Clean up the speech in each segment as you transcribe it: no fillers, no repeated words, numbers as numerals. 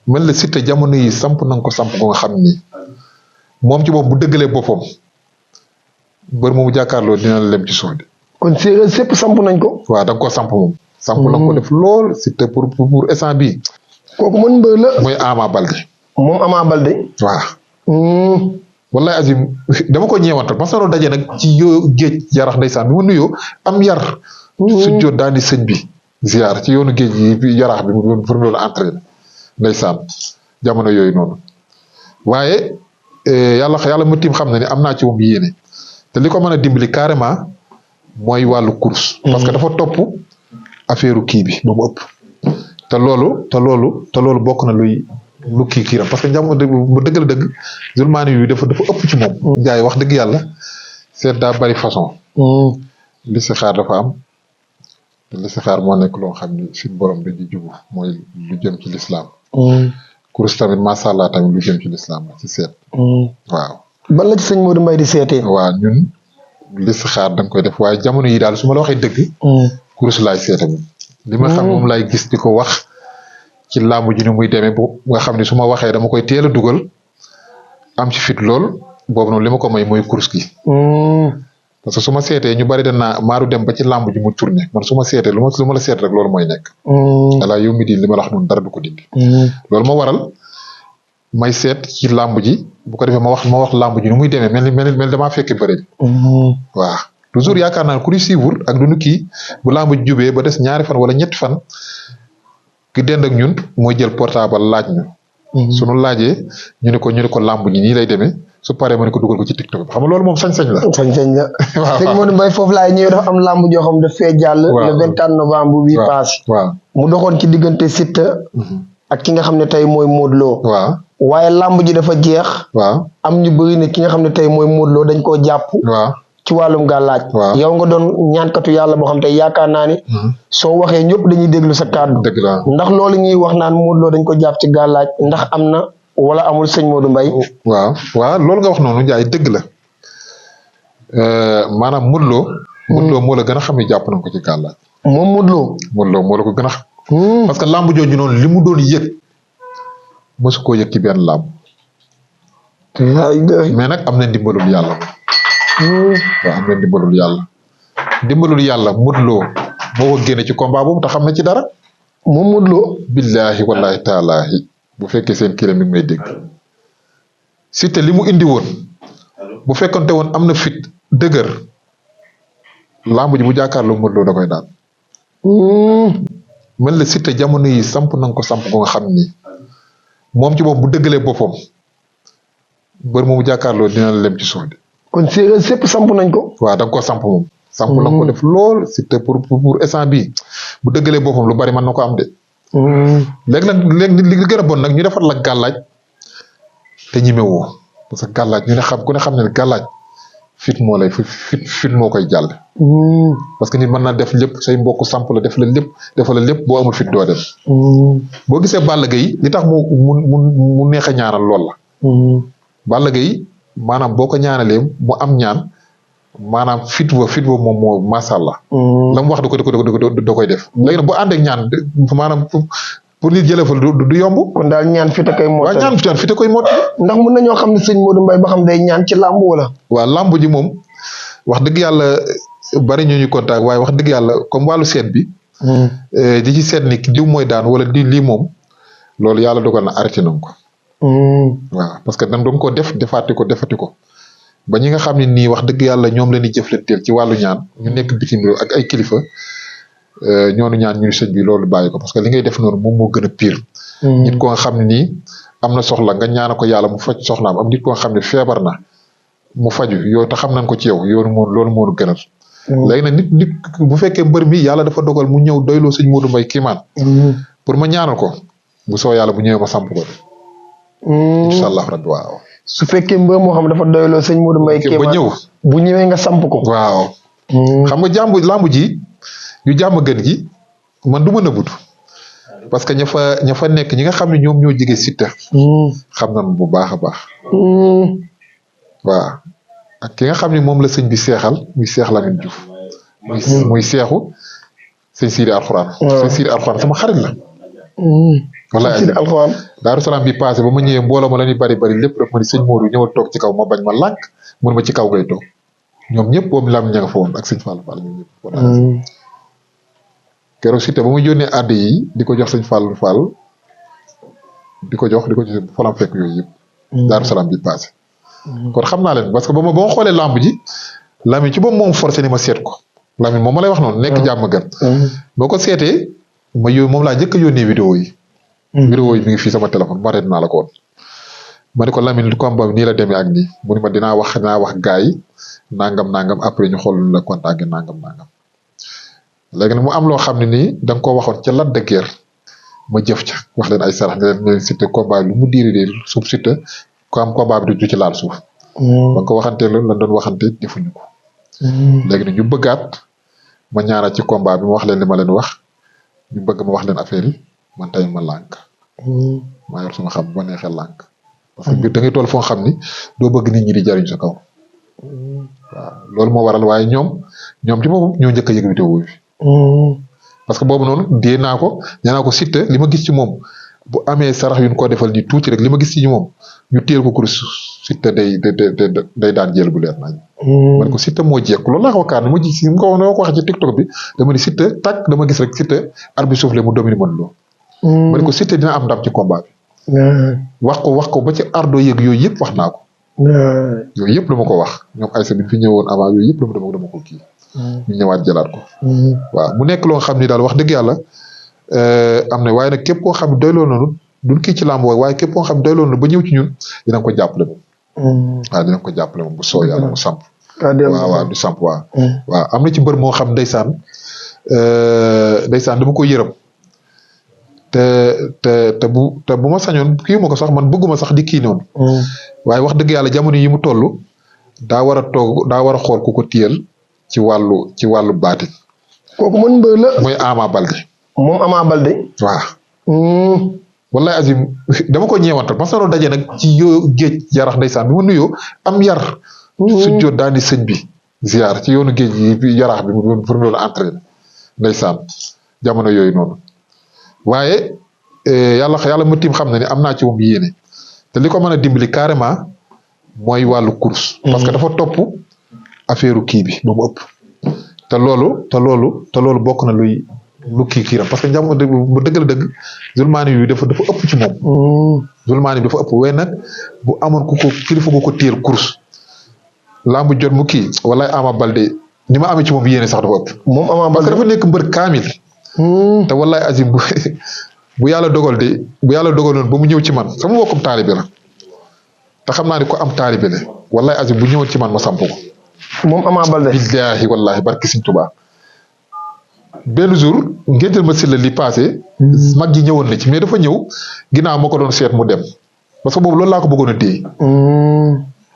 mel la Siteu jamono yi samp nañ ko samp ko nga xam ni moom ci bopp bu dëggalee boppam mbër moomu jàkkaarloo dina la lem ci suuf de. kon séeréer sépp samp nañ ko. waaw da nga koo samp moom. samp nañ ko def lool Siteu pour instant bii. kooku mën mbër la. mooy Ama Baldé. moom Ama Baldé. waaw. wallahi azim dama ko ñeewantal parce que loolu daje nag ci géej yarax ndeysaan bi ma nuyoo am yar. su jot daani sëñ bi ziar ci yoonu géej yi yarax bi mu doon pour loolu entraîné ndeysaan jamono yooyu noonu waaye yàlla ma tiim xam na ne am naa ci moom yéene te li ko mën a dimbali carrément mooy wàllu course. parce que dafa topp affaire kii bi ba mu ëpp. te loolu bokk na lu kii kiiram parce que jamono bu dëgg la dëgg zulmaani yu dafa ëpp ci moom. jaay wax dëgg yàlla seet daa bari façon. listixaar dafa am te listixaar moo nekk loo xam ni suñu borom dañuy jubu mooy lu jëm ci lislaam. kurus tamit macha allah tamit lu jëm ci lislaam la ci seet. waaw. ban la ci sëñ Modou Mbaye di seetee. waaw ñun listixaar da nga koy def waaye jamono yi daal su ma la waxee dëgg. kurus laay seete moom. li ma xam moom laay gis di ko wax. ci làmb ji ni muy demee bu nga xam ne su ma waxee dama koy teel a dugal am ci fit lool boobu noonu li ma ko may mooy course gi. parce que su ma seetee ñu bari danaa maaru dem ba ci làmb ji mu tourné man su ma seetee lu ma la seet rek loolu mooy nekk. voilà yow mi di li ma la wax noonu dara du ko dindi. loolu ma waral may seet ci làmb ji bu ko defee ma wax làmb ji ni muy demee mel damaa fekkee bëri. waaw toujours yaakaar naa ku di suivre ak du nu kii bu làmb ji jubee ba des ñaari fan wala ñetti fan. ki dend ak ñun mooy jël portable laaj ñu. suñu laajee ñu ne ko làmb ñi nii lay demee su paree ma ne ko dugal ko ci TikTok bi xam nga loolu moom sañ-sañ la. sañ-sañ la waaw sëñ Modou Mbaye foofu laay ñëw dafa am làmb joo xam daf fee jàll. le 24 novembre bii passé. waaw mu doxoon ci diggante Siteu. ak ki nga xam ne tey mooy Modou Lo. waaw waaye làmb ji dafa jeex. waaw am ñu bëri ne ki nga xam ne tey mooy Modou Lo dañ koo jàpp. waaw. ci wàllum gàllaaj yow nga doon ñaankatu yàlla boo xam te yaakaar naa ni soo waxee ñëpp dañuy déglu sa kàddu ndax loolu ñuy wax naan Modou Lo dañ ko jàpp ci gàllaaj ndax am na wala amul sëñ Modou Mbaye waaw loolu nga wax noonu Njaay dëgg la maanaam Modou Lo moo la gën a xam ne jàpp nañ ko ci gàllaaj moom Modou Lo moo la ko gën a xam parce que làmb jooju noonu li mu doon yëg mosu koo yëg ci benn làmb mais nag am na ndimbalul yàlla waaw am na ndimbalul yàlla Modou Lo moo ko génne ci combat boobu te xam na ci dara. moom Modou Lo. billaahi wallaahi taalaahi bu fekkee seen kii la mi ngi may dégg Siteu li mu indi woon bu fekkonte woon am na fit dëgër lamb ji bu jàkkaarloo Modou Lo da koy daan. mel la Siteu jamono yi samp nañ ko samp ko nga xam ni moom ci bopp bu dëggalee boppam mbër moomu jàkkaarloo dina la lem ci suuf de. kon séeréer sépp samp nañ ko. waaw da nga koo samp moom. samp nañ ko def lool Siteu pour instant bii bu dëggalee boppam lu bari mën na ko am de. léegi nag li gën a bon nag ñu defar la gàllaaj te ñemewoo parce que gàllaaj ñu ne ku ne xam ne gàllaaj fit moo lay fit moo koy jàll. parce que nit mën na def lépp say mbokk samp la def la lépp defal la lépp boo amul fit doo dem. boo gisee Balla Gaye li tax mu neex a ñaanal lool la. Balla Gaye maanaam boo ko ñaanalee mu am ñaan maanaam fit boobu moom moo macha allah. la mu wax da koy def. léegi nag boo ànd ak ñaan maanaam pour nit jëlee fa du yomb. kon daal ñaan fit a koy mottali waaw ñaan fit a koy mottali. ndax mën nañoo xam ne sëñ Modou Mbaye ba xam day ñaan ci làmb wala. waaw làmb ji moom wax dëgg yàlla bari ñu contact waaye wax dëgg yàlla comme wàllu seet bi. di ci seet ni diw mooy daan wala di lii moom loolu yàlla dogal na arrêté nañ ko. waaw parce que dañ doon ko defati ko ba ñi nga xam ne nii wax dëgg yàlla ñoom la ñuy jëflanteel ci wàllu ñaan ñu nekk bitim réew ak ay kilifa ñoonu ñaan ñu sëñ bi loolu bàyyi ko parce que li ngay def noonu moom moo gën a pire. nit ko nga xam ne nii am na soxla nga ñaana ko yàlla mu faj soxlaam am nit ko nga xam ne feebar na mu faju yow te xam nañ ko ci yow yoonu moo loolu moo gënal. léegi nag nit bu fekkee mbër mi yàlla dafa dogal mu ñëw doyloo sëñ Modou Mbaye kiimaan pour ma ñaanal ko bu soo yàlla bu ñëwee ma samp ko. incha allah rabbi waaw. su fekkee mbër moo xam dafa doyloo sëñ Modou Mbaye ba ñëw bu ñëwee nga samp ko. waaw. xam nga lamb ji yu jàmm gën gi man du ma nëbbutu parce que ña fa nekk ñi nga xam ne ñoom ñoo jege Siteu. xam nañ bu baax a baax. waaw ak ki nga xam ne moom la sëñ bi seexal muy Seex Lamine Diouf. muy seexu sëñ Sidi Alxuraan. sëñ Sidi Alxuraan sama xarit la. wallaay alxuraan Daaru Salaam bi passé ba ma ñëwee mbooloo ma la ñuy bari lépp daf ma ni sëñ Modou ñëwal toog ci kaw ma bañ ma lànk mun ma ci kaw ngay toog ñoom ñëpp boobu lam ña nga fa woon ak sëñ Fall Fall ñoom ñëpp. keroog Siteu ba mu yónnee àdd yi di ko jox sëñ Fall Fall di ko jox falam fekk yooyu yëpp. Daaru Salaam bi passé. kon xam naa leen parce que ba ma xoolee lamb ji Lamine ci boobu moom forcé ni ma seet ko Lamine moom ma lay wax noonu. nekk jàmm gan. boo ko seetee ma moom laa njëkk a yónnee vidéo yi. vidéo yi mi ngi fii sama téléphone ma naa la ko woon. ma ne ko Lamine combat bi nii la demee ak nii mu ne ma dinaa wax gars yi nangam après ñu xool la contact nangam. léegi nag mu am loo xam ne nii da nga koo waxoon ca Lac de Guiers ma jëf ca wax leen ay sarax nga leen Siteu combat bi lu mu diiri suuf Siteu ko am combat bi du ci laal suuf. ba nga ko waxantee loolu lan doon waxante defuñu ko. léegi nag ñu bëggaat ma ñaanal ci combat bi ma wax leen li ma leen wax ñu bëgg ma wax leen affaire yi man tey ma lànk. maa yor suma xam bu ma neexee lànk. parce que da ngay toll foo xam ni doo bëgg nit ñi di jariñ sa kaw. waaw loolu moo waral waaye ñoom ci boppam ñoo njëkk a yëg vidéo bi. parce que boobu noonu dee naa ko Siteu li ma gis ci moom bu amee sarax yu ñu ko defal ni tuuti rek li ma gis ci moom ñu téel ko kurus Siteu day daan jël bu leer nañ. man ko Siteu moo jékku loolu laa ko waxtaan ma gis mu ko waxee ci TikTok bi dama ni Siteu tàkk dama gis rek Siteu arbitre soufflé mu domine Modou Lo. man ko Siteu dina am ndam ci combat bi. wax ko ba ci ardo yëg yooyu yëpp wax naa ko. yooyu yëpp la ma ko wax ñoom Aïssa bi fi ñëwoon avant yooyu yëpp dama ko kii. ñu ñëwaat jëlaat ko. waaw mu nekk loo xam ni daal wax dëgg yàlla am na waaye nag képp koo xam ne doyloo nañu duñ kii ci làmb waaye képp koo xam ne doyloo nañu ba ñëw ci ñun dinañ ko jàppale moom. waaw dinañ ko jàppale moom bu soo yàlla mu samp. waaw du samp waaw. waaw am na ci mbër moo xam ndeysaan dama ko yërëm. te bu ma sañoon kii ma ko sax man bëgguma sax di kii noonu. waaye wax dëgg yàlla jamono yi mu toll daa war a xool ku ko téyel ci wàllu baati. kooku mën mbër la. mooy Ama Balde. moom Ama Balde. waaw. wallaay Azim dama ko ñeewantal parce que loolu daje nag ci géej yarax ndeysaan bi ma nuyoo am yar. su jot daani sëñ bi ziar ci yoonu géej yi yarax bi mu pour loolu entraîné ndeysaan jamono yooyu noonu. waaye yàlla ma tiim xam na ne am naa ci moom yéene te li ko mën a dimbali carrément mooy wàllu course. parce que dafa topp affaire kii bi ba mu ëpp. te loolu bokk na lu kiiram parce que jamono bu dëgg la dëgg zulmaani bi dafa ëpp ci moom. zulmaani bi dafa ëpp waaye nag bu amoon kilifa gu ko téyel course lambu jot mu kii walaay Ama Balde ni ma amee ci moom yéene sax dafa ëpp. moom Ama Balde parce que dafa nekk mbër kaamil. te wallaay Azim bu yàlla dogal noonu ba mu ñëw ci man sama mbokkum taalibe la te xam naa ne ko am taalibe la wallaay Azim bu ñëwoon ci man ma samp ko. moom Ama Balde. billaahi wallaahi barki Sëñ Tuubaa benn jour ngénteel ma si la li passé. mag ji ñëwoon na ci mais dafa ñëw ginnaaw ma ko doon seet mu dem parce que boobu loolu laa ko bëggoon a téye.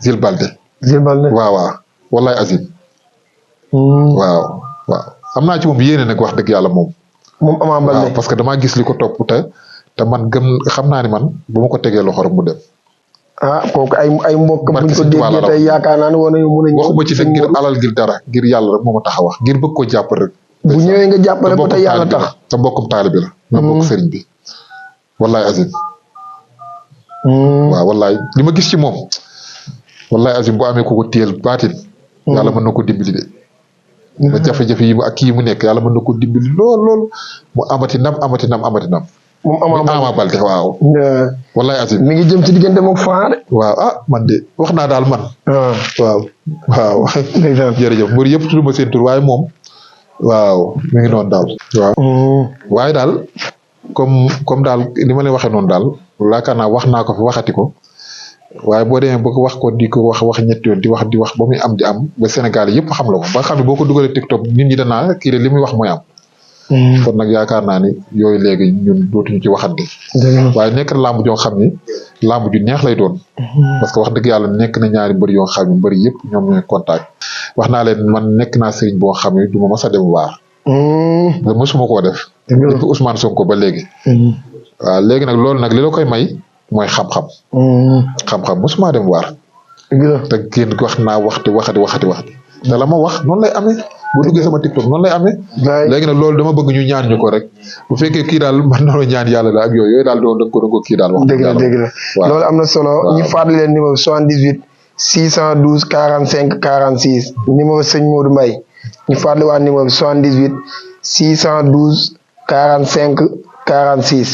Zil Balde. waaw wallaay Azim. waaw am naa ci moom yéene nag wax dëgg yàlla moom. Ama Balde waaw parce que damaa gis li ko topp te man xam naa ni man bu ma ko tegee loxo rek mu dem. kooku ay mbokk buñ ko déggee tey yaakaar naa ne war nañu mën a. waxuma ci nag ngir alal ngir dara ngir yàlla rek moo ma tax a wax ngir bëgg ko jàpp rek. bu ñëwee nga jàppale ko te yàlla tax te mbokkum taalibe la. ma mbokk sëriñ bi. wallaay Azim. waaw wallaay li ma gis ci moom. wallaay Azim bu amee ku ko téyel baatin. yàlla mën na ko dimbali de. ba jafe-jafe yi ak kii mu nekk yàlla mën na ko dimbali lool mu amati ndam. moom Ama Balde waaw. wallaay Azim mi ngi jëm ci diggante moom Franc de. waaw man de wax naa daal man. waaw. jërëjëf mbir yëpp tudd ma seen tur waaye moom. waaw mi ngi noonu daal. waaw. waaye daal comme daal li ma leen waxee noonu daal yaakaar naa wax naa ko fi waxati ko. waaye boo demee ba wax ko di ko wax ñetti yoon di wax ba muy am di am ba Sénégal yëpp xam la ko ba xam ne boo ko dugalee TikTok nit ñi danaa kii li muy wax mooy am. kon nag yaakaar naa ni yooyu léegi ñun dootuñu ci waxante. waaye nekk na làmb joo xam ni làmb ju neex lay doon. parce que wax dëgg yàlla nekk na ñaari mbër yoo xam ne mbër yëpp ñoom ñooy contact. wax naa leen man nekk naa sëriñ boo xam ne du ma mës a dem waar. mësuma koo def. depuis Ousmane Sonko ba léegi. waaw léegi nag loolu nag li la koy may. mooy xam-xam. xam-xam mosuma dem waar. te génn wax naa waxti te la ma wax noonu lay amee bu duggee sama TikTok noonu lay amee. léegi nag loolu dama bëgg ñu ñaan ñu ko rek bu fekkee kii daal man noonu ñaan yàlla la ak yooyu daal da nga ko kii daal. wax dëgg la loolu am na solo ñu fàttali leen numéro 78 612 45 46 numéro sëñ Modou Mbaye ñu fàttali waa numéro 78 612 45 46.